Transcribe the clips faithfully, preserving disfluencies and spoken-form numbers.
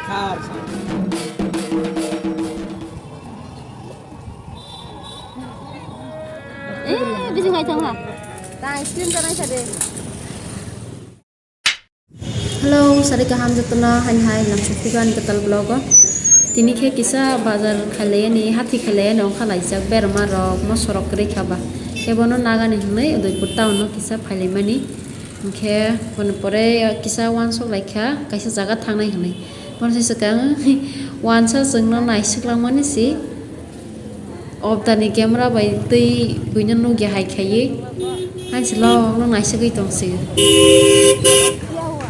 Eh, bising hai thang ha. Ta ice cream ta nai sa de. Hello, sari kaham jotono, hain hai lamsok pugan katal vlog o. Tini khe kisa bazar khailai ani, hathi khailai ani, ongkha laijak berma rok, moso rok kwrwi kha ba. Khe bono nagani hwnwi Udaipur town o kisa phailai mani. Hinkhe bono pore kisa uansuk lai kha, kaisa jaga thangnai hwnwi. Bono se swkang uansa chwngno naisik langmani si. Obdani camera bai twi buino nukya hai khaiwi. Hansilo no naisagwi tongsi. क्या हुआ?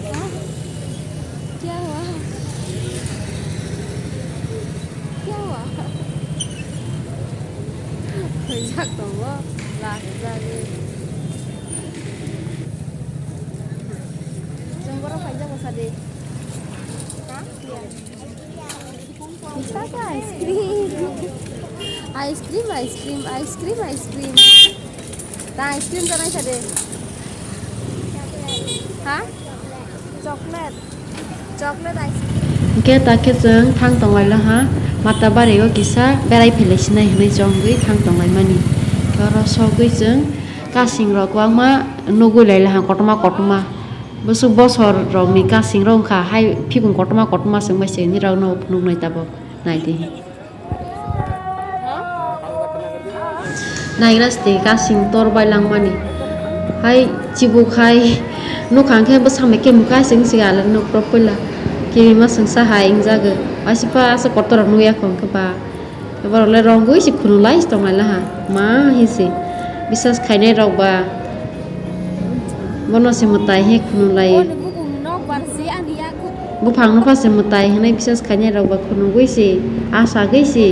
हाँ? क्या हुआ? क्या हुआ? Khaijak tongo, la khaijagwi. Chwng borok khaijak bwsa di. Ha? Ice cream. Ice cream, ice cream, ice cream, ice cream. Ta ice cream ta nai sa de. Ha? Chocolate. Chocolate ice cream. Hingke ta khe chwng thang tonglailo ha, Matabari o kisa berai phailai sinai hinui chongwi thang tonglaimani. Oro sogwi chwng kasing rok kwbangma nugwi lailo ha, kotorma kotorma. Bwswk bosor rokni kasing rok wngkha, hai phikung kotorma kotorma se wngbai se nini rok no phunuknai tabuk naidi. Naigra se kasing tor bai langmani. Hai chibuk hai nukha hwnkhe bwsakni khe mukha se wngsi ala nuk rok puila. Kirima swngsa hai wngjago. Waisa pa asa kotor rok nukya kho hwnkhe ba. Borok le rongwi se khunu lai se tonglai laha. Ma hi se biswas khainai rok ba bono se mwtai he khunu lai. Buphang no pha se mwtai hinui biswas khainai rok ba khunugwi se asagwi se,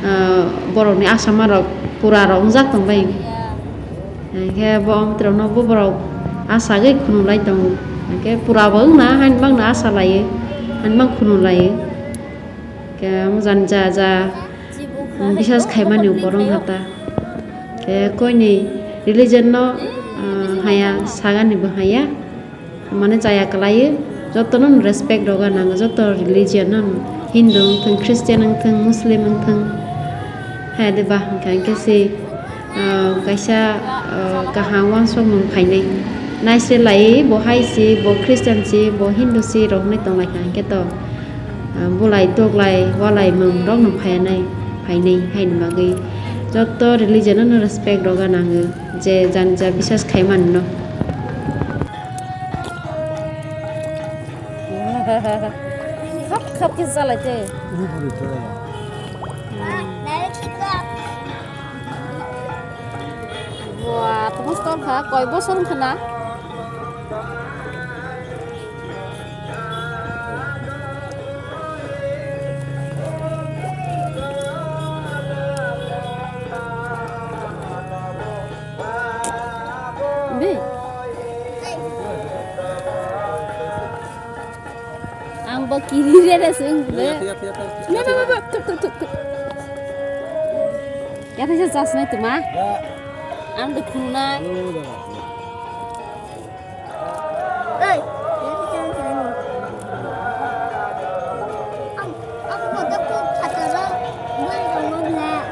ah, borok ni asama rok pura rok wngjak tong bai. Hingke bo omtwrok no bo borok asagwi khunu lai tongo. Hingke pura bo wngna hain bangno asa laiwi, hain bang khunu laiwi. Khe omo jani ja ja, mm, biswas khaimani borok wngkha ta. Khe koini religion no, ah, haya sagani bo haya, mane chaya kwlaiwi, jotono respect roga nango, joto religion no, Hindu wngthwng, Christian wngthwng, Muslim wngthwng, haya de ba hwnkha hwnkhe se. Ah, kaisa, ah, kaham uansukmung phainai. Naisre lai bo hai se, bo Christian se, bo Hindu se rok hinui tonglaikha hwnkhe to, ah, bulai toklai, walai mung rok no phainai, phainai haini bagwi joto religion no respect roga nango, je jani ja biswas khaimani no. Khap khap khe chalai te. Bua, tamo store kha, koi bosor wngkha na? Bi? Ang bo kiri re re se wng le. Ya, ya, ya, ya, ya. Ba, ba, ba, ba, tuk, tuk, tuk, tuk. Ya, thaisa chasnai tuma. Ya. Ang de khungnai. Oh, da. Ei, ya, thaisa chasnai. Ang, ang bo tuk, tuk, khataro. Boi rong mo bla.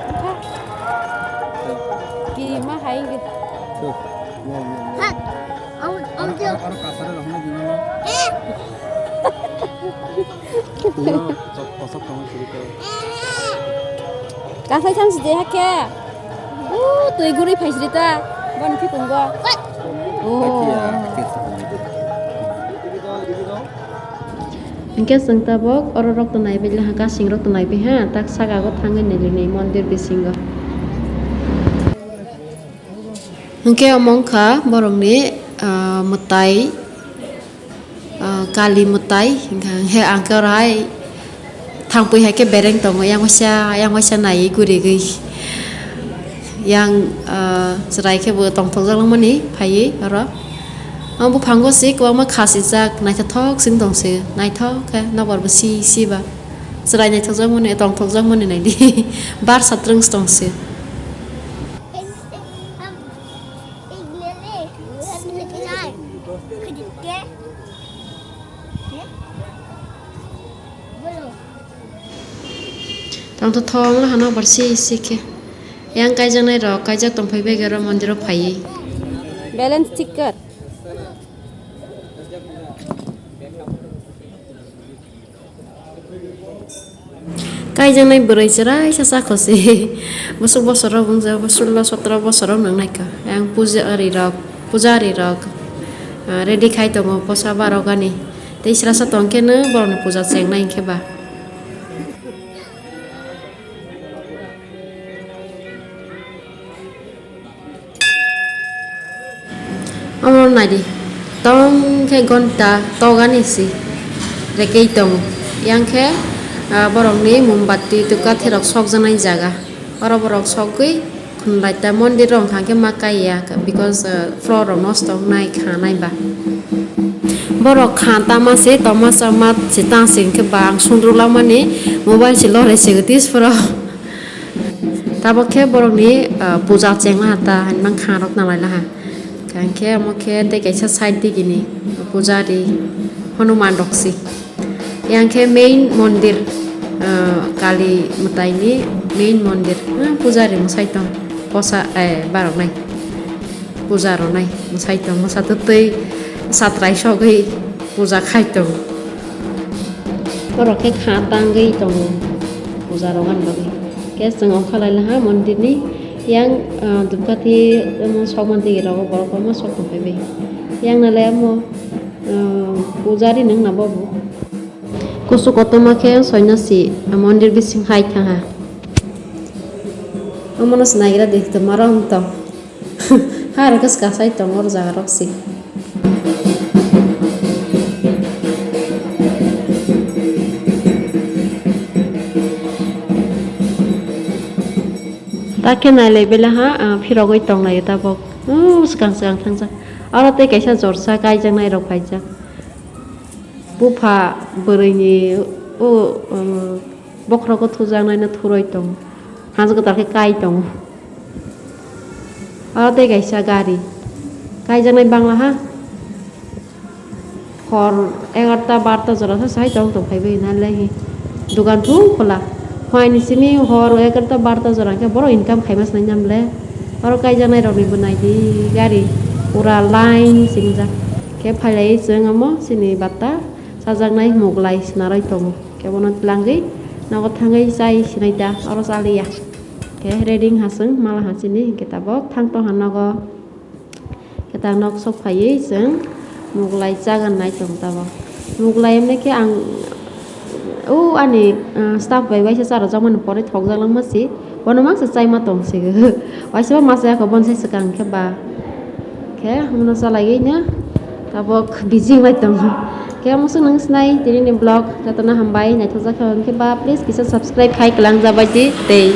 Kiri ma hai ge. Tuk. Mo, mo, mo. Hat. Aro, aro, aro, aro kasaro rok no bini no. Yo, kosok, kosok tongwi siri khe. Kaphai thang sidi hakhe. U, twi guri phai sidi ta. Boni phikungo. Oh. Hakhe ya, hakhe sa tongwi di. Hingke chwng tabok oro rok to naibai le ha, kasing rok to naibai ha, tak saka go thangwi nailini mondir bisingo. Hingke omo wngkha borokni, ah, mwtai, ah, kali mwtai, hingkha hingke ang khe oro hai thangpui hai khe bereng tongo, yang waisa, yang waisa naiwi gurigwi. Yang, ah, chwrai khe bo tongthokjak langmani phaiwi oro. Omo buphango se kwbangma khasijak, naithothok se wng tong se, naithok khe nokbar bo si si ba. Chwrai naithokjak mani, tongthokjak mani naidi. Bar satrwng se tong se. Ek le le, ek le le, ek le le. Ang to thong hano bar si si khe. Yang kaijaknai rok kaijak tongphai bai garo mondir o phaiwi. Balance thik kar. Kaijaknai bwrwi chwrai sa sa khosi. Bosok bosoro wngja, bo sullo sotro bosoro nangnaikha. Yang puja ari rok, puja ari rok, ah, ready khai tongo posa barok ani. Tei srasa tong khe no borokni puja chengnai hinkhe ba. Omo naidi, tong khe gonta togani si rekei tongo. Yang khe, ah, borokni mombatti, dhupkathi rok sokjaknai jaga. Oro borok sogwi khwnlai ta mondir rok hwnkha khe ma kaiya, because, ah, floor rok nosto wngnai khanai ba. Borok kha tama se toma sa mat se tang se hinkhe ba ang sundruk lamani mobile se lore se tis phoro. Tabok khe borokni, ah, puja chengna ha ta hinmang kha rok nalai laha. Hwnkhe omo khe tei kaisa side digini pujari Hanuman rok si. Yang khe main mondir, ah, Kali mwtaini main mondir. Ah, pujari mwsai tong posa, eh, baroknai. Puja ronai mwsai tong, mwsa twi satrai sogwi puja khai tong. Borok khe kha tangwi tongo puja rogani bagwi. Khe chwng ongkha lai laha mondirni yang, ah, dhupkathi omo sokmani tigi rogo borok kwbangma sok tongphai bai. Yang nalai omo, ah, pujari nung na bobo. Kusu kotorma khe soinasi mondir bising hai thaha. Omono se naigra di tongma rong tong. Ha rok khe swkang sai tongo oro jaga rok se. Ta khe nailai bela ha, ah, phirogwi tong laio tabok. Uh, swkang swkang thangjak. Oro tei kaisa jorsa kaijaknai rok paijak. Bupha bwrwini, uh, um, bokhorogo thujaknaino thuroi tongo. Hanjak kwtal khe kai tongo. Oro tei kaisa gari. Kaijaknai bangla ha. Hor egarta barta jora sa sai tong tong phaibai na lehi. Dugan thung khola. Phuaini simi hor egarta barta jora khe borok income khaima sinai nam le. Oro kaijaknai rokni bo naidi gari pura line singjak. Khe phailai chwng omo chini bata chajaknai Moglai sinaroi tongo. Khe bono tlangwi nogo thangwi chai sinai ta oro chaliya. Khe ready wngha chwng mala ha chini hinkhe tabok thang tongha nogo. Khe ta nok sok phaiwi chwng Moglai chagan nai tong tabok. Moglai emne khe ang o ani, ah, staff bai waisa charwjakmani porwi thokjak langma si. Bono mangsa chaima tong si. Waisa ma masa yakho bon sai swkang khe ba. Khe hwnno chalaiwi no tabok busy wngwi tongo. Khe omo chwng nung sinai tini ni vlog jotono hambai naithokjak khe hwnkhe ba please kisa subscribe khai kwlang jabai di tei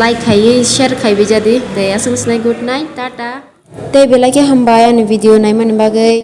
like khaiwi share khaiwi jadi tei aswk sinai good night tata. Tei belai khe hambai ani video naimani bagwi.